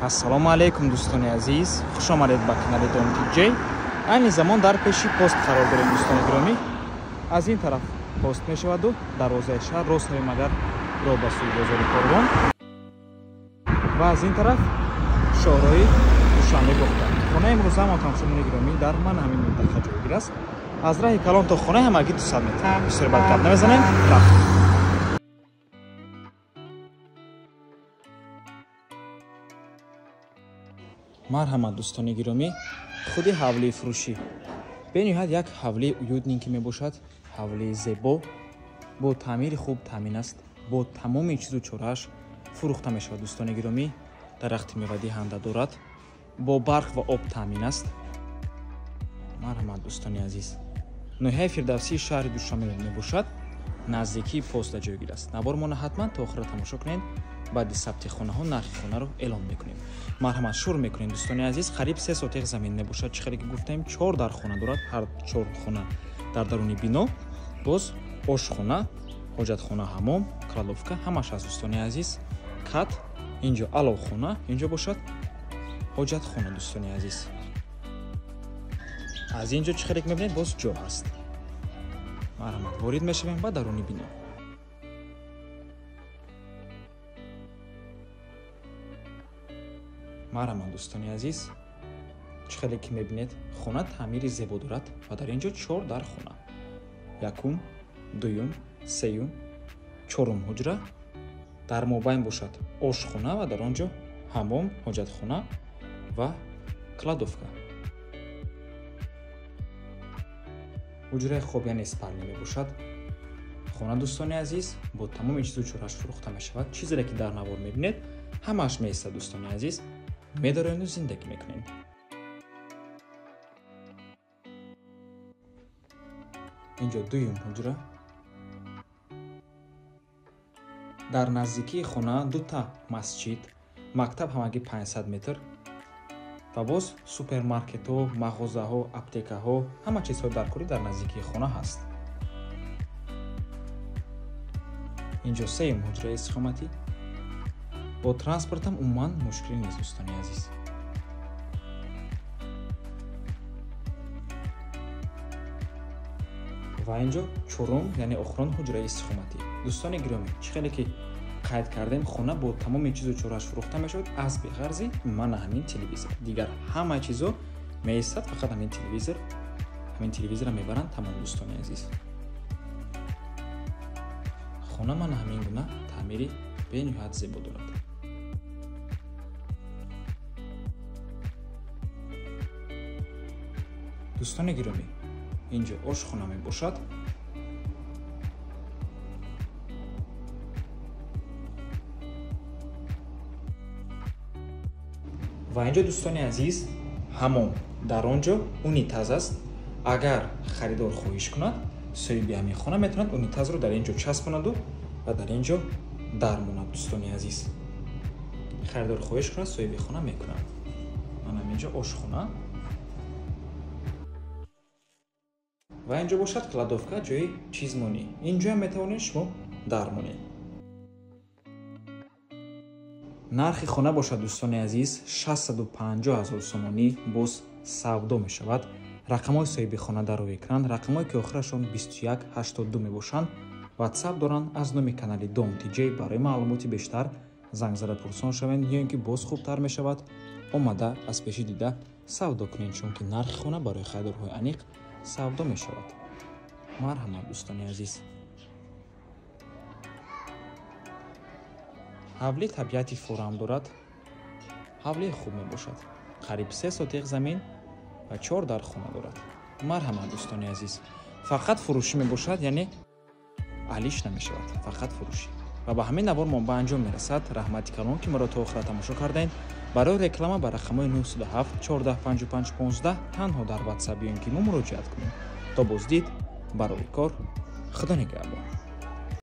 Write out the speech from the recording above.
Ассалому алайкум дӯстони азиз, хуш омадед ба канали Дом TJ. Айни замон дар пеши пост қарор дорем дӯстони гиромӣ. Аз ин тараф пост мешаваду дарвозаи шаҳр рост равем агар роҳ ба сӯи бозори Корвон ва аз ин тараф шоҳроҳи Душанбе Бохтар. Хонаи имрӯзаамон тамошобинони гиромӣ дар ман ҳамин минтақа ҷойгир аст. Аз раҳи калон то хонаи ҳамагӣ 200 метр. Бисёр бад гап намезанем, рафтем. Марҳамат дӯстони гиромӣ, худи ҳавлии фурӯшӣ. Бениҳоят як ҳавлии уютненькӣ мебошад, ҳавлии зебо, бо таъмири хуб таъмин аст, бо тамоми чизу чорааш фурӯхта мешавад дӯстони гиромӣ. Дарахти мевадиҳанда дорад, бо барқ ва об таъмин аст. Марҳамат дӯстони азиз, ноҳияи Фирдавсии шаҳри Душанбе мебошад, наздикии поста ҷойгир аст. Навормонро ҳатман то охира тамошо кунед. Баъди сабти хонаҳо нархи хонаро эълон мекунем. Марҳамат шурӯъ мекунем дӯстони азиз. Қариб 3 сотиқ замин мебошад. Чӣ хеле ки гуфтем, 4 дар хона дорад, ҳар 4 хона дар даруни бино, боз ошхона, ҳоҷатхона, ҳамом, кладовка ҳамаш аст дӯстони азиз. Кат, инҷо аловхона, инҷо бошад ҳоҷатхона дӯстони азиз. Аз инҷо чӣ хеле ки мебинед боз ҷо ҳаст. Марҳамат ворид мешавем ба даруни бино. Марҳамат дӯстони азиз, чӣ хеле ки мебинед хона таъмири зебо дорад ва дар инҷо 4 дар хона. Якум, дуюм, сеюм, чорум ҳуҷра. Дар мобайн бошад ошхона ва дар он ҷо ҳамом, ҳоҷатхона ва кладовка. Ҳуҷраи хоб яъне спальня мебошад. Хона дӯстони азиз бо тамоми чизу чорааш фурӯхта мешавад. Чизере ки дар навор мебинед ҳамааш меистад дӯстони азиз. Медароем зиндагӣ мекунем. Инҷо дуюм ҳуҷра. Дар наздикии хона дута масҷид, мактаб ҳамагӣ 500 метр ва боз супермаркетҳо, мағозаҳо, аптекаҳо, ҳама чизҳо даркорӣ дар наздикии хона ҳаст. Инҷо сеюм ҳуҷраи истиқоматӣ. Бо транспортам умуман мушкилӣ нест дӯстони азиз. Ва инҷо чорум, яъне охирон ҳуҷраи истиқоматӣ. Дӯстони гиромӣ, чӣ хеле ки қайд кардем, хона бо тамоми чизу чорааш фурӯхта мешавад аз беғарзи мана ҳамин телевизор. Дигар ҳама чизо меистад, фақат ҳамин телевизор, ҳамин телевизорро мебаранд тамом дӯстони азиз. Хона мана ҳамин гуна таъмири бениҳоят зебо дорад. Дӯстони гиромӣ, инҷо ошхона мебошад. Ва инҷо дӯстони азиз ҳамом, дар он ҷо унитаз аст. Агар харидор хоҳиш кунад, соҳиби ҳамин хона метавонад унитазро дар ин ҷо часпонаду ва дар ин ҷо дармонад дӯстони азиз. Харидор хоҳиш кунад, соҳиби хона мекунад. Манам инҷо ошхона. Ва инҷо бошад кладовка, ҷои чизмонӣ. Инҷоам метавонед шумо дармонед. Нархи хона бошад дӯстони азиз 650 000 сомонӣ боз савдо мешавад. Рақамҳои соҳиби хона дар рӯи экран, рақамҳое ки охирашон 2182 мебошанд. WhatsApp доранд. Аз номи канали Дом TJ барои маълумоти бештар занг зада пурсон шавед, ё ин ки боз хубтар мешавад омада аз пеши дида савдо кунед, чунки нархи хона барои харидорҳои аниқ савдо мешавад. Марҳамат дӯстони азиз. Ҳавли табиати форам дорад. Ҳавлии хуб мебошад. Қариб 3 сотиқ замин ва 4 дар хона дорад. Марҳамат дӯстони азиз. Фақат фурӯшӣ мебошад, яъне алиш намешавад, фақат фурӯшӣ. Ва ба ҳамин навор мо ба анҷом мерасад. Раҳмати калон ки моро то охира тамошо кардед. Барои реклама ба рақамҳои 907 14 55 15 танҳо дар WhatsApp ё ин ки мо муроҷиат кунем. То боздид, барои кор, Худо нигаҳбон.